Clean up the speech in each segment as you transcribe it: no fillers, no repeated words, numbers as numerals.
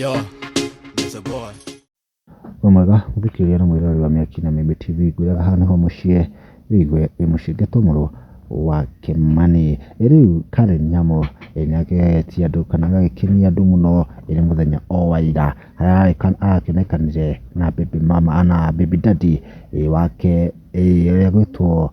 Yo, Mr. Boy. Wĩ mwega mũthikĩrĩria na mwĩroreri wa Mĩaki na Mĩmbi TV, ngwĩraga haha nĩho mũciĩ wĩigue wĩ mũciĩ ngetwo mũrũ wa Kĩmani. Rĩu Karen Nyamu nĩagegetie andũ kana agagĩkenia andũ mũno nĩ mũthenya o wa ira harĩa arakĩonekanire na baby mama na baby daddy wake ũrĩa ũgwĩtwo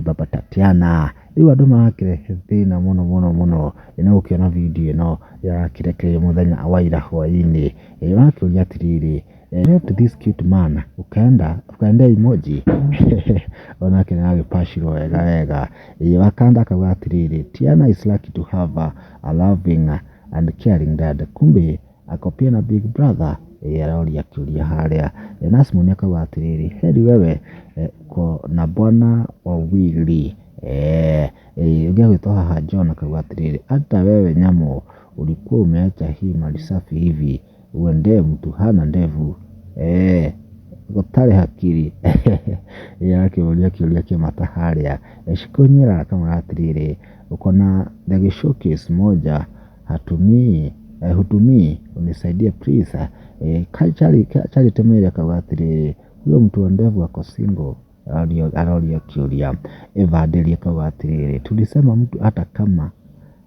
Baba Tatiana. Rĩu andũ marakĩrehe thĩna mũno mũno mũno nĩ gũkĩona video ĩno ĩrakĩrekererio mũthenya wa ira hwaĩ-inĩ. Ũrakĩũria atĩrĩrĩ, left this cute man ukaenda ukaendea emoji onake nĩ aragĩpacirwo wega wega. Wakanda akauga atĩrĩrĩ, Tiana is lucky to have a loving and caring dad, kumbe ako pia na big brother. Aroria kĩũria harĩa. Nasmon akauga atĩrĩrĩ, heri wewe uko na bwana wawili. Ũngĩ agwĩtwo haha John akauga atĩrĩrĩ, hata wewe Nyamu ulikuwa umeacha hii mali safi hivi uendee mtu hana ndevu gũtarĩ hakiri. Arakĩũria kĩũria kĩmata harĩa. Shikũnyĩra akamwĩra atĩrĩrĩ, uko na the showcase moja hatumii hutumii unisaidie please. Charity Mary akauga atĩrĩrĩ, huyo mtu wa ndevu ako single? Aroria kĩũria. Eva Nderi akauga atĩrĩrĩ, tulisema mtu hata kama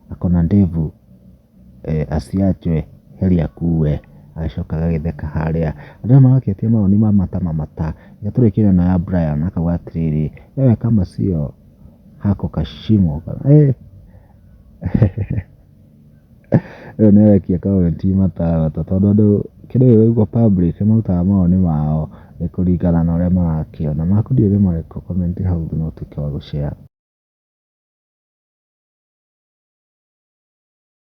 ako na ndevu asiachwe heri akuwe. Agacoka agagĩtheka harĩa. Andũ aya marakĩtia mawoni ma mata mamata. Reke tũrĩkĩrie na ya Brian akauga atĩrĩrĩ, wewe kama sio hako kashimo ĩyo nĩ arekia comment mata tondũ andũ kĩndũ gĩgwĩkwo public nĩ marutaga mawoni mao kũringana na ũrĩa marakĩona. Maku ndiũĩ nĩ marĩkũ, comment hau thĩ na ũtuĩke wa gũ share.